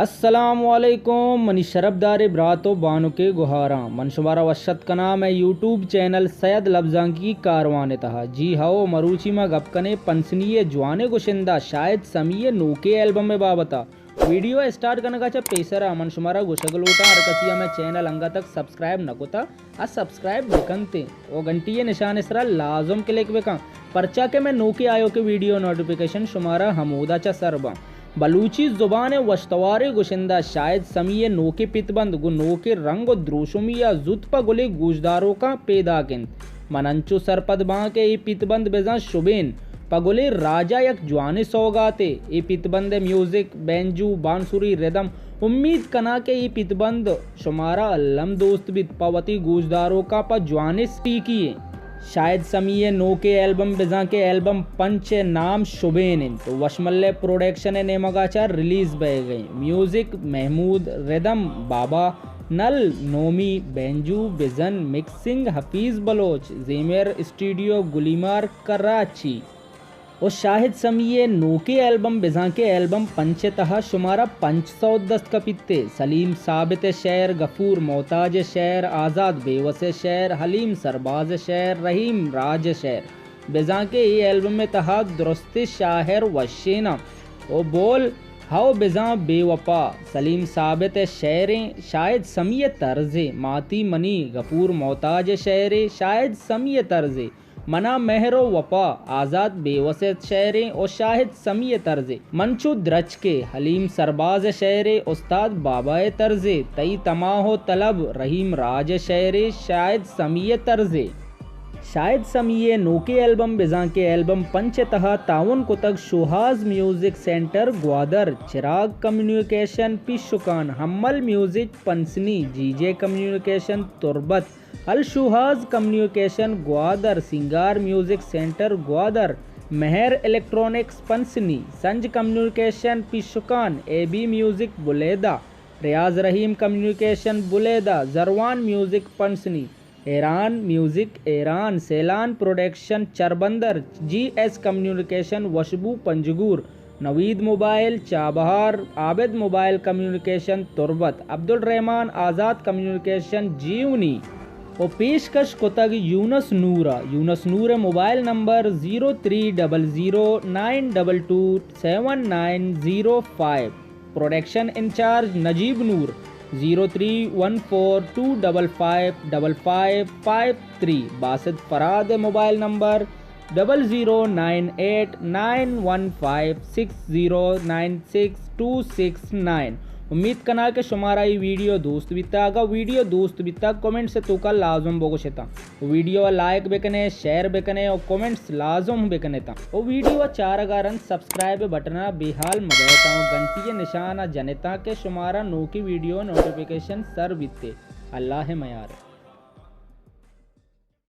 السلام علیکم منی شرپداریں برات و بانکیں گہاراں، من شمارا وش اتک کناں مئے یوٹیوب چینل سید لبزانکی کاروان ءِ تہا۔ جی ہئو، مروچی ما گپ کنیں پنسنی ءِ جوانیں گشندہ شاہد سمیع ءِ نوکیں البم ءِ بابت ءَ۔ ویڈیو ءِ اسٹارٹ کنگ ءَ چہ پیسر ءَ من شمارا گوشگ لوٹاں، ہر کسی ءَ مئے چینل انگت تک سبسکرائب نہ کتہ، آ سبسکرائب بکنت و گھنٹی ءِ نشان ءِ سرا لازم کلک بکن، پرچا کہ مئے نوکیں آیوکیں ویڈیو نوٹیفیکیشن شمارا ہمودا چہ سر باں۔ بلوچی زبان ءِ وشتواریں گشندہ شاہد سمیع ءِ نوکیں پت بند گوں نوکیں رنگ و دروشمی ءَ زوت پہ گلیں گوشداروکاں پیداک انت۔ من انچو سرپد باں کہ اے پت بند بزاں شبین پہ گلیں راج ءَ یک جوانیں سوگاتے۔ اے پت بند ءِ میوزک، بینجو، بانسری، ردم، امیت کناں کہ اے پت بند شمارا الم دوست بیت، پہ وتی گوشداروکاں پہ جوانیں سیکھی ایں۔ شاہد سمیع ءِ نوکیں البم بزاں کہ البم پنچ ءِ نام شبین انت و وشملے پروڈکشن ءِ نیمگ ءَ چہ ریلیز بئیگ ءَ انت۔ میوزک محمود، ردم بابا، نل نومی، بینجو، بزن، مکسنگ حفیظ بلوچ، زیمر اسٹوڈیو گلیمار کراچی۔ و شاہد سمیع ءِ نوکیں البم بزاں کہ البم پنچ ءِ تہا شمارا پنچ سوت دست کپیت۔ سلیم ثابت ءِ شعر، غفور محتاج ءِ شعر، آزاد بیوس ءِ شعر، حلیم سرباز ءِ شعر، رحیم راج ءِ شعر، بزاں کہ اے البم ءِ تہا درستیں شاعر وشیناں و بول ہئو بزاں بے وپا، سلیم ثابت ءِ شعریں، شاہد سمیع ءِ طرزے، ماتی منی، غفور محتاج ءِ شعرے، شاہد سمیع ءِ طرزے، منا مہر و وپا، آزاد بیوس ءِ شعرے و شاہد سمیع ءِ طرزے، من چو درچکے، حلیم سرباز ءِ شعرے، استاد بابا ءِ طرزے، تئی تماہ و طلب، رحیم راج ءِ شعرے، شاہد سمیع ءِ طرزے۔ شاہد سمیع ءِ نوکیں البم بزاں کہ البم پنچ ءِ تہا تعاون کتگ شوہاز میوزک سینٹر گوادر، چراغ کمیونیکیشن پیشکان، حمل میوزک پنسنی، جی جے کمیونیکیشن تربت، الشوہاز کمیونیکیشن گوادر، سینگار میوزک سینٹر گوادر، مہر الیکٹرانکس پنسنی، سنج کمیونیکیشن پیشکان، اے بی میوزک بلیدہ، ریاض رحیم کمیونیکیشن بلیدہ، زروان میوزک پنسنی، ایران میوزک ایران، سیلان پروڈکشن چربندر، جی ایس کمیونیکیشن وشبو پنجگور، نوید موبائل چابہار، عابد موبائل کمیونیکیشن تربت، عبدالرحمن آزاد کمیونیکیشن جیونی و پیشکش کتگ یونس نور ءَ۔ یونس نور ءِ mobile number zero three double zero nine double to seven nine zero five. Production incharge Najeeb Noor, zero three one four two double five double five five three. Basit Farad ءِ mobile number double zero nine eight nine one five six zero nine six two six nine. امیت کناں کہ شمارا اے ویڈیو دوست بیتا۔ اگاں ویڈیو دوست بیتا، کمنٹس ءِ توکا لازم بگوشتاں۔ ویڈیو ءَ لائک بکنے، شیئر بکنے و کمنٹس لازم بکنے تاں۔ و ویڈیو ءَ چارگ ءَ رند سبسکرائب ءِ بٹن ءَ بے حال مبئے تاں و گھنٹی ءِ نشان ءَ جنے تاں کہ شمارا نوکیں ویڈیو نوٹیفیکیشن سر بیتے۔ اللہ ءِ میار۔